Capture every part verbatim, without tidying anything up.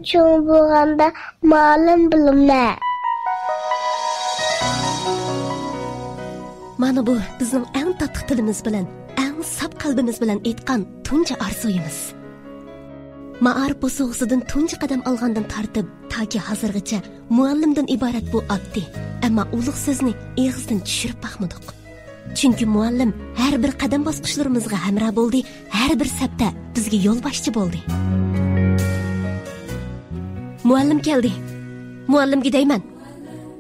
چوڭ بولغاندا مۇئەللىم بولىمەن. مانا بۇ بىزنىڭ ئەڭ تاتلىق تىلىمىز بىلەن، ئەڭ ساپ قەلبىمىز بىلەن ئېيتقان تۇنجى ئارزۇيىمىز. مائارىپ بوسۇغىسىدىن تۇنجى قەدەم ئالغاندىن تارتىپ، تاكى ھازىرغىچە مۇئەللىمدىن ئىبارەت بۇ ئاددىي، ئەمما ئۇلۇغ سۆزنى ئېغىزدىن چۈشۈرۈپ باقمىدۇق. چۈنكى مۇئەللىم ھەر بىر قەدەم باسقۇچلىرىمىزغا ھەمراھ بولدى، ھەر بىر سەپتە بىزگە يولباشچى بولدى. مۇئەللىم كەلدى. مۇئەللىمگە دەيمەن.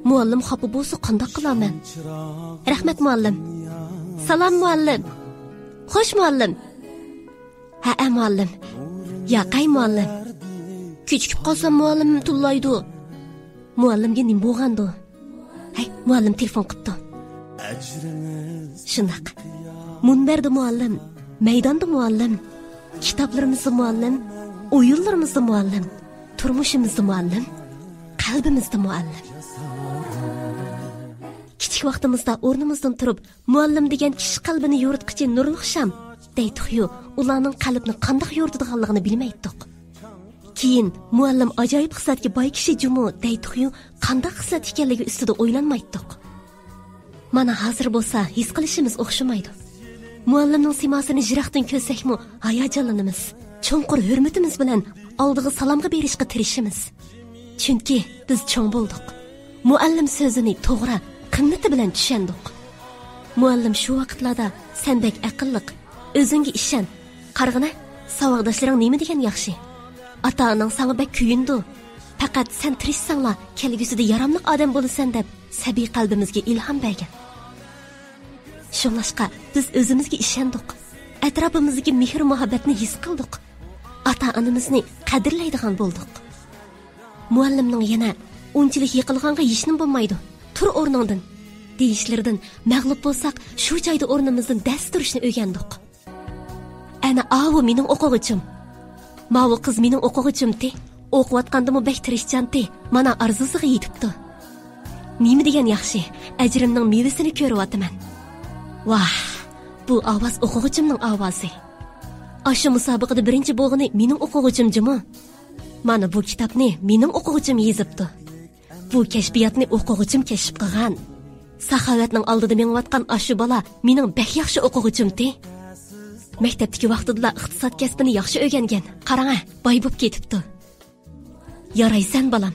مۇئەللىم خاپا بولسا قانداق قىلارمەن؟ رەھمەت، مۇئەللىم. سالام، مۇئەللىم. خوش، مۇئەللىم. ھەئە، مۇئەللىم. ياقەي، مۇئەللىم. كېچىكىپ قالسام، مۇئەللىم تىللايدۇ. مۇئەللىمگە نېمە بولغاندۇ؟ ھەي، مۇئەللىم تېلېفون قىپتۇ. شۇنداق. مۇنبەردە مۇئەللىم، مەيداندا مۇئەللىم، كىتابلىرىمىزدا مۇئەللىم، ئويۇنلىرىمىزدا مۇئەللىم، تۇرمۇشىمىزدا مۇئەللىم، قەلبىمىزدە مۇئەللىم. كىچىك ۋاقتىمىزدا ئورنىمىزدىن تۇرۇپ، مۇئەللىم دېگەن كىشى قەلبىنى يورۇتقۇچى نۇرلۇق شام دەيتۇقيۇ، ئۇلارنىڭ قەلبنى قانداق يورۇتىدىغانلىقىنى بىلمەيتتۇق. كېيىن مۇئەللىم ئاجايىپ خىسلەتكە باي كىشى جۇمۇ دەيتۇقيۇ، قانداق خىسلەت ئىكەنلىكى ئۈستىدە ئويلانمايتتۇق. مانا ھازىر بولسا ھېس قىلىشىمىز ئوخشىمايدۇ. مۇئەللىمنىڭ سىيماسىنى يىراقتىن كۆرسەكمۇ ھاياجانلىنىمىز. چوڭقۇر ھۆرمىتىمىز بىلەن ئالدىغا سالامغا بېرىشقا تىرىشىمىز. چۈنكى بىز چوڭ بولدۇق. مۇئەللىم سۆزىنى توغرا، قىممىتى بىلەن چۈشەندۇق. مۇئەللىم شۇ ۋاقىتلاردا سەن بەك ئەقىللىق، ئۆزۈڭگە ئىشەن. قارىغىنە، ساۋاقداشلىرىڭ نېمە دېگەن ياخشى. ئاتا-ئاناڭ ساڭا بەك كۆيۈنىدۇ. پەقەت سەن تىرىشساڭلا، كەلگۈسىدە ياراملىق ئادەم بولىسەن دەپ سەبىي قەلبىمىزگە ئىلھام بەرگەن. شۇڭلاشقا بىز ئۆزىمىزگە ئىشەندۇق. ئەتراپىمىزدىكى مېھىر-مۇھەببەتنى ھېس قىلدۇق. ئاتا-ئانىمىزنى قەدىرلەيدىغان بولدۇق. مۇئەللىمنىڭ يەنە «ئۇنچىلىك يىقىلغانغا ھېچنېمە بولمايدۇ، تۇر ئورنۇڭدىن» دېيىشلىرىدىن مەغلۇپ بولساق، شۇ جايدا ئورنىمىزدىن دەس تۇرۇشنى ئۆگەندۇق. ئەنە ئاۋۇ مېنىڭ ئوقۇغۇچىم. ماۋۇ قىز مېنىڭ ئوقۇغۇچىمتى. ئوقۇۋاتقاندىمۇ بەك تىرىشچانتى. مانا ئارزۇسىغا يېتىپتۇ. نېمە دېگەن ياخشى، ئەجرىمنىڭ مېۋىسىنى كۆرۈۋاتىمەن. ۋاھ، بۇ ئاۋاز ئوقۇغۇچىمنىڭ ئاۋازى. ئاشۇ مۇسابىقىدە بىرىنچى بولغىنى مېنىڭ ئوقۇغۇچىم جۇمۇ. مانا بۇ كىتابنى مېنىڭ ئوقۇغۇچىم يېزىپتۇ. بۇ كەشپىياتنى ئوقۇغۇچىم كەشىپ قىلغان. ساخاۋەتنىڭ ئالدىدا مېڭىۋاتقان ئاشۇ بالا مېنىڭ بەك ياخشى ئوقۇغۇچىمتى. مەكتەپتىكى ۋاقتىدىلا ئىقتىساد كەسپىنى ياخشى ئۆگەنگەن. قاراڭە، باي بوپ كېتىپتۇ. يارايسەن، بالام.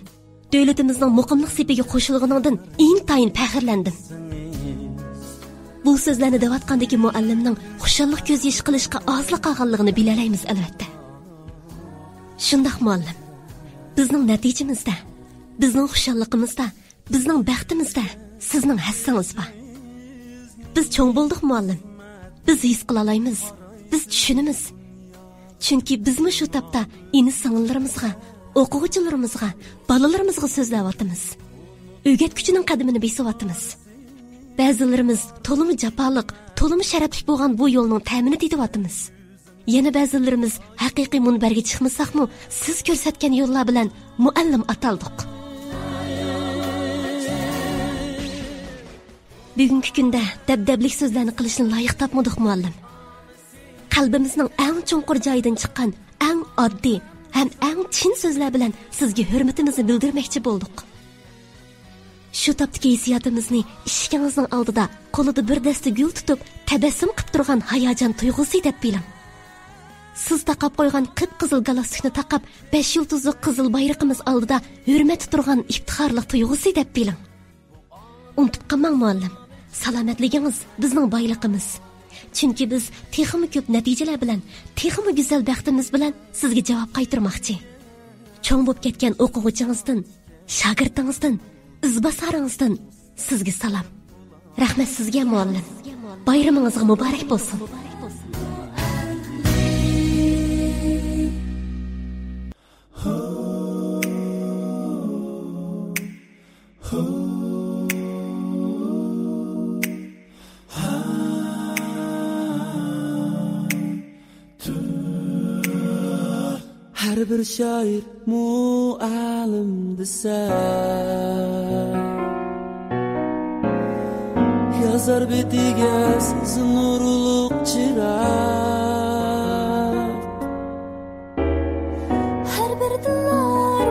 دۆلىتىمىزنىڭ مۇقىملىق سېپىگە قوشۇلغىنىڭدىن ئىنتايىن پەخىرلەندىم. بۇ سۆزلەرنى دەۋاتقاندىكى مۇئەللىمنىڭ خۇشاللىق كۆز يېشى قىلىشقا ئازلا قالغانلىقىنى بىلەلەيمىز، ئەلۋەتتە. شۇنداق، مۇئەللىم. بىزنىڭ نەتىجىمىزدە، بىزنىڭ خۇشاللىقىمىزدا، بىزنىڭ بەختىمىزدە سىزنىڭ ھەسسىڭىز بار. بىز چوڭ بولدۇق، مۇئەللىم. بىز ھېس قىلالايمىز. بىز چۈشىنىمىز. چۈنكى بىزمۇ شۇ تاپتا ئىنى-سىڭىللىرىمىزغا، ئوقۇغۇچىلىرىمىزغا، بالىلىرىمىزغا سۆزلەۋاتىمىز. ئۆگەتكۈچىنىڭ قەدىمىنى بېسىۋاتىمىز. بەزىلىرىمىز تولىمۇ جاپالىق، تولىمۇ شەرەپلىك بولغان بۇ يولنىڭ تەمىنى تېتىۋاتىمىز. يەنە بەزىلىرىمىز ھەقىقىي مۇنبەرگە چىقمىساقمۇ، سىز كۆرسەتكەن يوللار بىلەن مۇئەللىم ئاتالدۇق. بۈگۈنكى كۈندە دەبدەبىلىك سۆزلەرنى قىلىشنى لايىق تاپمىدۇق، مۇئەللىم. قەلبىمىزنىڭ ئەڭ چوڭقۇر جايىدىن چىققان ئەڭ ئاددىي ھەم ئەڭ چىن سۆزلەر بىلەن سىزگە ھۆرمىتىمىزنى بىلدۈرمەكچى بولدۇق. شۇ تاپتىكى ھېسسىياتىمىزنى ئىشىكىڭىزنىڭ ئالدىدا قولىدا بىر دەستە گۈل تۇتۇپ، تەبەسسۇم قىپ تۇرغان ھاياجان تۇيغۇسى دەپ بىلىڭ. سىز تاقاپ قويغان قىپقىزىل گالستۇكنى تاقاپ، بەش يۇلتۇزلۇق قىزىل بايرىقىمىز ئالدىدا ھۆرمەتتە تۇرغان ئىپتىخارلىق تۇيغۇسى دەپ بىلىڭ. ئۇنتۇپ قالماڭ، مۇئەللىم، سالامەتلىكىڭىز بىزنىڭ بايلىقىمىز. چۈنكى بىز تېخىمۇ كۆپ نەتىجىلەر بىلەن، تېخىمۇ گۈزەل بەختىمىز بىلەن سىزگە جاۋاب قايتۇرماقچى. چوڭ بولۇپ كەتكەن ئوقۇغۇچىڭىزدىن، شاگىرتىڭىزدىن، ئىزباسارىڭىزدىن سىزگە سالام. رەھمەت سىزگە، مۇئەللىم. بايرىمىڭىزغا مۇبارەك بولسۇن. ھەر بىر شائىر مۇئەللىم دېسە، يازار بېتىگە سىز نۇرلۇق چىراغ. ھەر بىر تىللار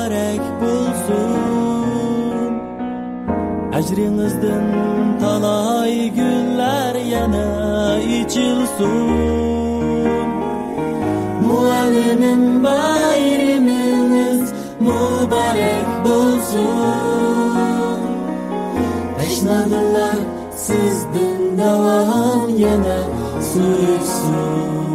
مۇبارەك بولسۇن. ئەجرىڭىزدىن تالاي گۈللەر يەنە ئېچىلسۇن. مۇئەللىمىم، بايرىمىڭىز مۇبارەك بولسۇن. تەشنالىلار سىزدىن داۋام يەنە سۇ ئىچسۇن.